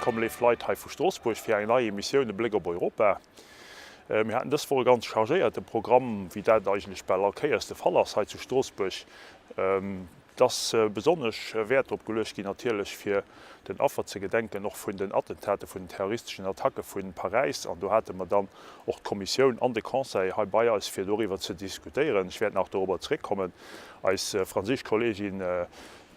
Wëllkomm léif Leit hei vu Stroossbuerg fir eng nei Emissioun E Bléck op Europa. Mir haten dës Woch e ganz chargéierte Programm, wéi dat eigentlech bal all Kéiers de Fall ass hei zu Stroossbuerg. Et ass besonnesch Wäert drop geluecht ginn natierlech fir den Affer ze gedenken, och vun den Attentaten, vun den terroristeschen Attacke vu Paräis. An do hate mer dann och d'Kommissioun an de Conseil hei bei eis fir doriwwer ze diskutéieren. Ech wäert nach dorobber zeréckkommen. Eis franséisch Kollegin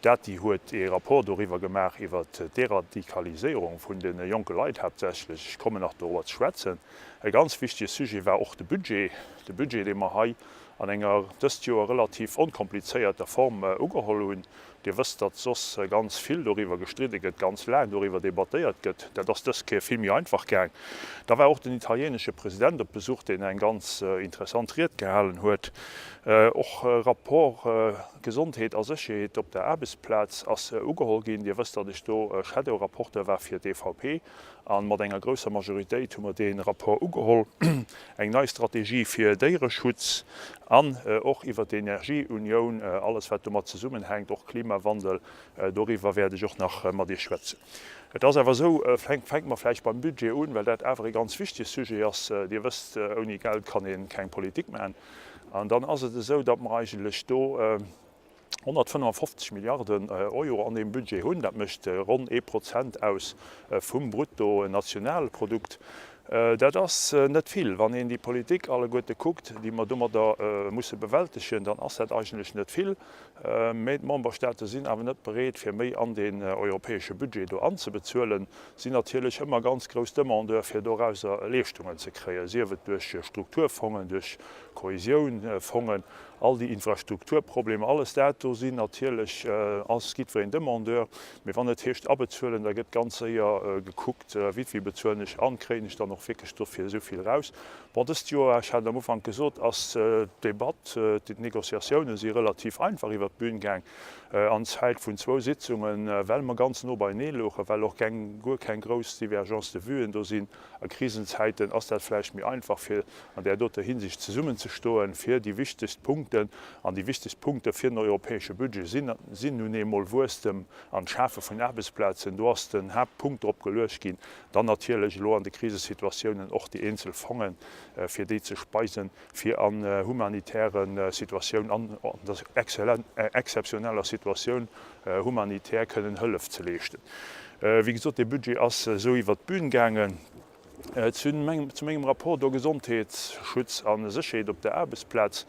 Dati huet ee Rapport doriwwer gemaach, iwwer d'Deradikaliséierung vun de jonke Leit haaptsächlech. Ech kommen nach dorobber ze schwätzen. E ganz wichtige Sujet war och de Budget, de Budget, dee mer hei an enger dëst Joer relativ onkomplizéierter Form ugeholl hunn. Dir wësst, datt soss ganz vill doriwwer gestridde gëtt, ganz laang doriwwer debattéiert gëtt. Dat ass dës Kéier vill méi einfach gaang. Da war och den italienesche President op Besuch, deen eng ganz interessant Ried gehalen huet. Och Rapport Gesondheet a Sécherheet op der Aarbechtsplaz ass ugeholl ginn. Dir wësst, datt ech do Shadow-Rapporteur war fir d'EVP. A mat enger grousser Majoritéit hu mer dee Rapport ugeholl. Eng nei Strategie fir Déiereschutz an och iwwer d'Energieunioun, alles wat domat zesummenhänkt, och Klimawandel, doriwwer wäert ech och nach mat Iech schwätzen. Et ass awer esou, fänke mer vläicht beim Budget un, well dat awer e ganz wichtege Sujet ass. Dir wësst, ouni Geld kann ee keng Politik maachen. An dann ass et esou, datt mer eigentlech do 155 Milliarden Euro an deem Budget hunn. Dat mécht ronn ee Prozent aus vum Bruttonationalprodukt. Dat ass net vill. Wann een déi Politik alleguerte kuckt, déi mer domadder musse bewältegen, dann ass dat eigentlech net vill. Mä d'Memberstaate sinn awer net bereet, fir méi an deen europäesche Budget do anzebezuelen, sinn natierlech ëmmer ganz grouss Demandeur, fir dorauser Leeschtungen ze kréien, sief et duerch Strukturfongen, duerch Kohesiounfongen, all déi Infrastrukturproblemer, alles dat do sinn natierlech, ass jiddwereen Demandeur. Mee wann et heescht abezuelen, da gëtt ganz séier gekuckt, Wivill bezuelen ech an, kréien ech dann och wierklech dofir esou vill eraus? Bon, dëst Joer, ech hat et am Ufank gesot, ass d'Debatt, d'Négociatiounen si relativ einfach iwwert d'Bün gaang an Zäit vun zwou Sitzungen, well mer ganz no beienee louchen, well och keng, guer keng grouss Divergences de vuen do sinn. A Krisenzäiten ass dat vläicht méi einfach, fir an där doter Hinsicht zesummenzestoen, fir déi wichtegst Punkten, an déi wichtegst Punkte fir den europäesche Budget sinn, sinn nun eemol Wuesstem an d'Schafe vun Aarbechtsplazen. Do ass den Haaptpunkt drop geluecht ginn. Dann natierlech elo an de Krisesituatiounen och déi eenzel Fongen, fir déi ze speisen, fir an humanitäre Situatioun, an der exzeptioneller Situatioun humanitär kënnen Hëllef ze leeschten. Wéi gesot, dee Budget ass esou iwwert d'Bün gaangen. Zu mengem Rapport do, Gesondheetsschutz a Sécherheet op der Aarbechtsplaz,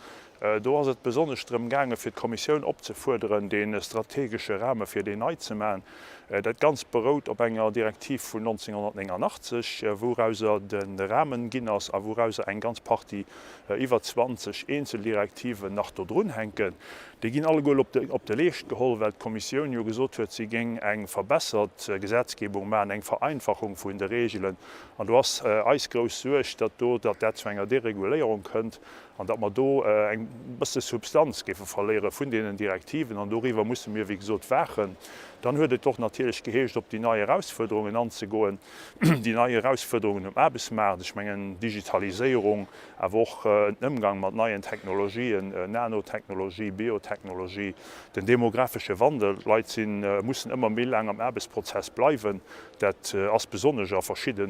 do ass et besonnesch drëm gaangen, fir d'Kommissioun opzefuerderen, dee strategesche Rahme fir deen nei ze maachen. Dat Ganzt berout op enger Direktiv vun 1989, wourauser de Rahmen ginn ass a wourauser eng ganz Partie, iwwer 20 Eenzeldirektiven nach do drunhänken. Déi ginn alleguer op de Leescht geholl, well d'Kommissioun jo gesot huet, si géing eng verbessert Gesetzgebung maachen, eng Vereinfachung vun de Regelen. An do ass eis grouss Suerg, datt do, datt dat zu enger Dereguléierung kënnt an datt mer do eng bësse Substanz géife verléiere vun deenen Direktiven. An doriwwer musse mir, wéi gesot, waachen. Dann huet et och natierlech geheescht, op déi nei Erausfuerderungen anzegoen, déi nei Erausfuerderungen um Aarbechtsmaart, ech mengen Digitaliséierung, awer och den Ëmgang mat neien Technologien, Nanotechnologie, Biotechnologie, den demografesche Wandel, d'Leit sinn, mussen ëmmer méi laang am Aarbechtsprozess bleiwen. Dat ass besonnesch a verschidde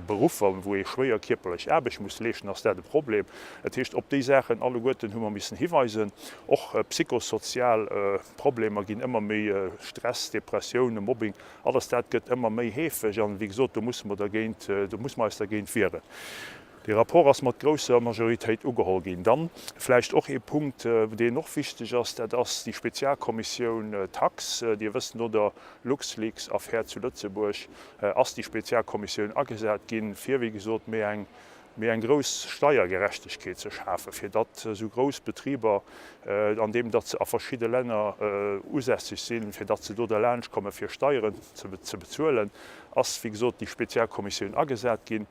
Beruffer, wou ee schwéier kierperlech Aarbecht muss leeschten, ass dat e Problem. Dat heescht, op déi Saachen alleguerten hu mer missen hiweisen. Och psychosozial Problemer ginn ëmmer méi, Stress, Depressiounen, Mobbing, alles dat gëtt ëmmer méi heefeg. An, wéi gesot, do musse mer dergéint, do musse mer eis dergéint wieren. Dee Rapport ass mat grousser Majoritéit ugeholl ginn. Dann vläicht och ee Punkt, deen och wichteg ass, dat ass déi Spezialkommissioun Tax. Dir wësst, no der LuxLeaks-Affär zu Lëtzebuerg ass déi Spezialkommissioun agesat ginn, fir, wéi gesot, méi eng, méi eng grouss Steiergerechtegkeet ze schafen, fir datt esou grouss Betriber, andeem datt se a verschidde Länner usässeg sinn, fir datt se do derlaanscht kommen, fir Steieren ze bezuelen, ass, wéi gesot, déi Spezialkommissioun agesat ginn.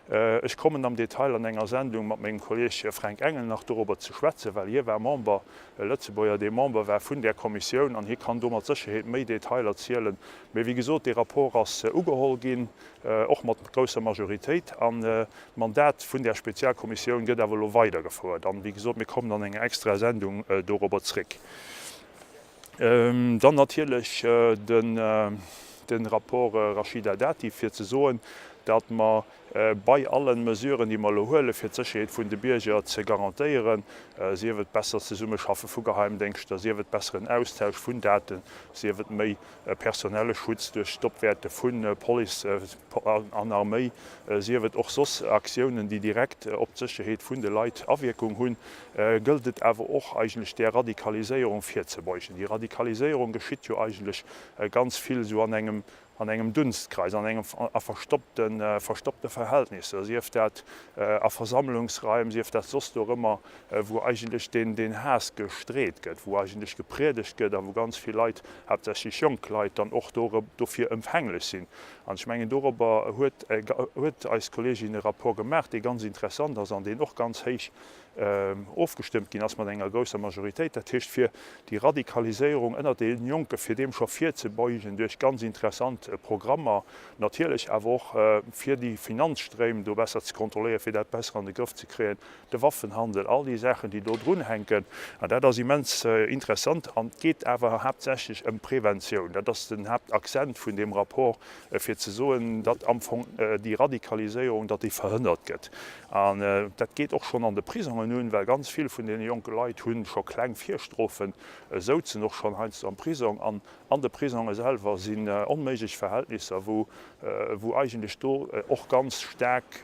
Ech kommen am Detail an enger Sendung mat mengem Kolleg Fränk Engel nach dorobber ze schwätzen, well hie war Member, e Lëtzebuerger, dee Member war vun där Kommissioun an hie kann do mat Sécherheet méi Detailer zielen. Mee wéi gesot, dee Rapport ass ugeholl ginn, och mat grousser Majoritéit, an d'Mandat vun där Spezialkommissioun gëtt awer elo weidergefouert. An, wéi gesot, mir kommen an enger extraer Sendung dorobber zréck. Dann natierlech den. de Rapport Rachida Dati, fir ze soen, datt mer bei allen Mesuren, déi mer elo huelen, fir d'Sécherheet vun de Bierger ze garantéieren, sief et bessert Zesummeschaffe vu Geheimdéngschter, sief et besseren Austausch vun Daten, sief et méi personelle Schutz duerch d'Opwäerte vu Police an Arméi, sief et och soss Aktiounen, déi direkt op d'Sécherheet vun de Leit Awierkung hunn, gëllt et awer och eigentlech där Radikaliséierung virzebeugen. Déi Radikaliséierung geschitt jo eigentlech ganz vill esou an engem an engem Dunstkreis, an engem a verstoppte verstoppte Verhältnisser, sief dat a Versammlungsraim, sief dat soss do erëmmer, wou eigentlech deen deen Haass gestreet gëtt, wou eigentlech gepriedegt gëtt a wou ganz vill Leit, haaptsächlech jonk Leit, dann och do dofir empfänglech sinn. An ech mengen, dorobber huet huet eis Kollegin e Rapport gemaach, dee ganz interessant ass an deen och ganz héich ofgestëmmt ginn ass mat enger grousser Majoritéit, dat heescht fir déi Radikaliséierung ënnert de Jonke fir deem scho virzebeugen duerch ganz interessant Programmer, natierlech awer och fir déi Finanzstréim do besser ze kontrolléieren, fir dat besser an de Grëff ze kréien, de Waffenhandel, all déi Saachen, déi do drunhänken. An dat ass immens interessant an et geet awer haaptsächlech ëm Preventioun. Dat ass den Haaptaccent vun deem Rapport, fir ze soen, datt am Fong déi Radikaliséierung, datt déi verhënnert gëtt. An dat geet och schonn an de Prisongen un, well ganz vill vun deene jonke Leit hu scho kleng Virstrofen, souzen och schonn heiansdo am Prisong. An an de Prisonge selwer sinn onméiglech Verhältnisser, wou, wou eigentlech do och ganz staark,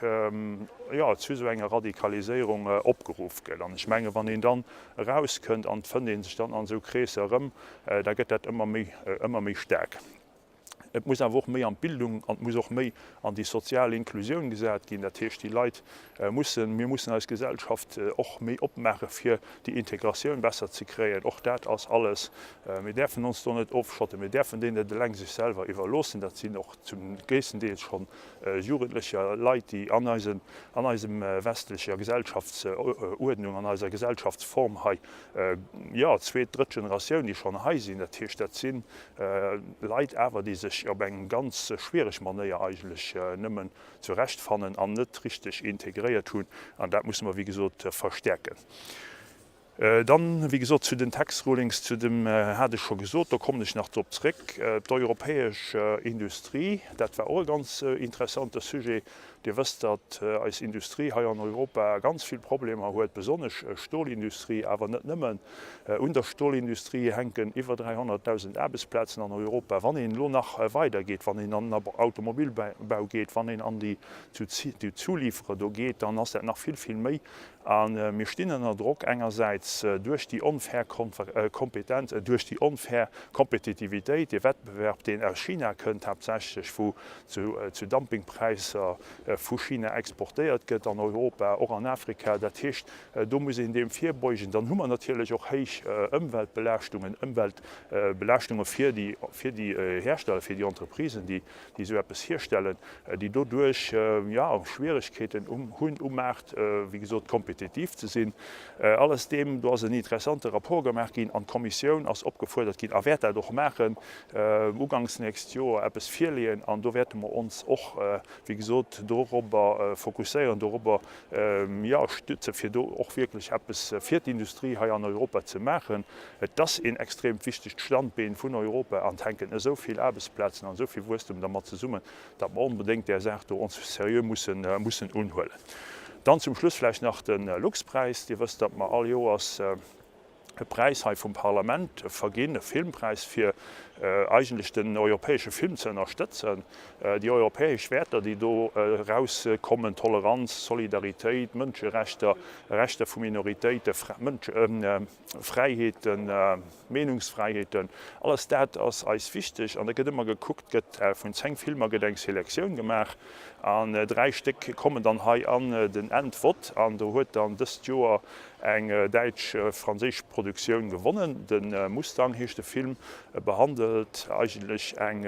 jo, zu esou enger Radikaliséierung opgeruff gëtt. An ech menge wann een dann erauskënnt an et fënnt ee sech dann an esou Kreesser erëm, da gëtt dat ëmmer méi, ëmmer méi staark. Et muss awer och méi an d'Bildung an et muss och méi an déi sozial Inklusioun gesat ginn. Dat heescht, déi Leit mussen, mir mussen eis Gesellschaft och méi opmaache fir déi Integratioun besser ze kréien. Och dat ass alles, mir däerfen ons do net ofschotten, mir däerfen déi net eleng sech selwer iwwerloossen. Dat sinn och zum gréissten Deel scho Jugendlecher, Leit, déi an eisen, an eisem westlecher Gesellschaftsuerdnung, an eiser Gesellschaftsform hei, jo, zweet, drëtt Generatioun, déi schonn hei sinn. Dat heescht, dat si Leit awer, déi sech op eng ganz schwiereg Manéier eigentlech nëmmen zurechtfannen an net richteg integréiert hunn. An dat musse mer, wéi gesot, verstäerken. Dann, wéi gesot, zu den Tax Rulings, zu dem hat ech scho gesot, do kommen ech nach drop zréck. D'europäesch Industrie, dat war och e ganz interessante Sujet. Dir wësst, datt eis Industrie hei an Europa ganz vill Problemer huet, besonnesch Stolindustrie, awer net nëmmen. Un der Stolindustrie hänken iwwer 300.000 Aarbechtsplazen an Europa. Wann een elo nach weider geet, wann een an den Automobilbau geet, wann een an déi Zulieferer do geet, dann ass dat nach vill, vill méi. A mir stinn ënner Drock engersäits duerch déi onfair Kompetenz, duerch déi onfair Kompetitivitéit, dee Wettbewerb, deen aus China kënnt haaptsächlech, wou zu Dumpingpräisser vu China exportéiert gëtt an Europa, och an Afrika. Dat heescht, do muss een deem virbeugen. Dann hu mer natierlech och héich Ëmweltbelaaschtungen, Ëmweltbelaaschtunge fir déi, fir déi Hersteller, fir déi Entreprisen, déi esou eppes hierstellen. déi doduerch jo Schwieregkeeten hunn um Maart, wéi gesot, kompetitiv ze sinn. Alles deem, do ass en interessante Rapport gemaach ginn an d'Kommissioun ass opgefuerdert ginn a wäert dat och maachen, uganks nächst Joer eppes virleeën an do wäerte mer ons och, wéi gesot, dorobber fokusséieren, dorobber jo stützen, fir do och wierklech eppes fir d'Industrie hei an Europa ze maachen. Et ass een extreemt wichtegt Standbeen vun Europa an et hänken esou vill Aarbechtsplazen an esou vill Wuesstum dermat zesummen, datt mer onbedéngt där Saach do ons seriö mussen, mussen unhuelen. Dann zum Schluss vläicht nach de Luxpräis. Dir wësst, datt mer all Joers e Präis hei vum Parlament verginn, e Filmpräis, fir eigentlech den europäesche Film ze ënnerstëtzen. Déi europäesch Wäerter, déi do erauskommen, Toleranz, Solidaritéit, Mënscherechter, Rechter vu Minoritéiten, Fräiheeten, Meenungsfräiheeten, alles dat ass eis wichteg. An da gëtt ëmmer gekuckt, gëtt vun 10 Filmer gëtt eng Selektioun gemaach an 3 Stéck kommen dann hei an den Endvott. An do huet dann dëst Joer eng däitsch-franséisch Produktioun gewonnen. De Mustang heescht de Film, behandelt eigentlech eng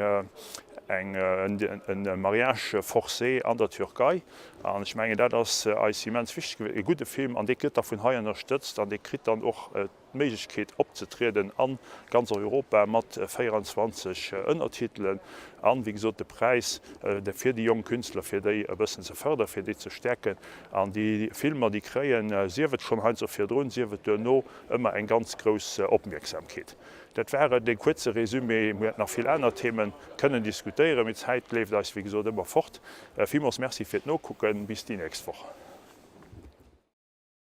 eng e Mariage forcé an der Türkei. An ech mengen, dat ass eis immens wichteg gewiescht. E gudde Film, an dee gëtt da vun hei ënnerstëtzt an dee kritt dann och. d'Méiglechkeet opzetrieden a ganz Europa mat 24 Ënnertitelen an, wéi gesot, de Präis fir déi jonk Künstler, fir déi e bëssen ze fërderen, fir déi ze stäerken. An déi Filmer, déi kréien, sief et schonn heiansdo virdrun, sief et duerno, ëmmer eng ganz grouss Opmierksamkeet. Dat war et, e kuerze Résumé. Mir hätten nach vill aner Themen kënnen diskutéieren, mee d'Zäit leeft eis, wéi gesot, ëmmer fort. Villmools Merci fir d'Nokucken. Bis déi nächst Woch.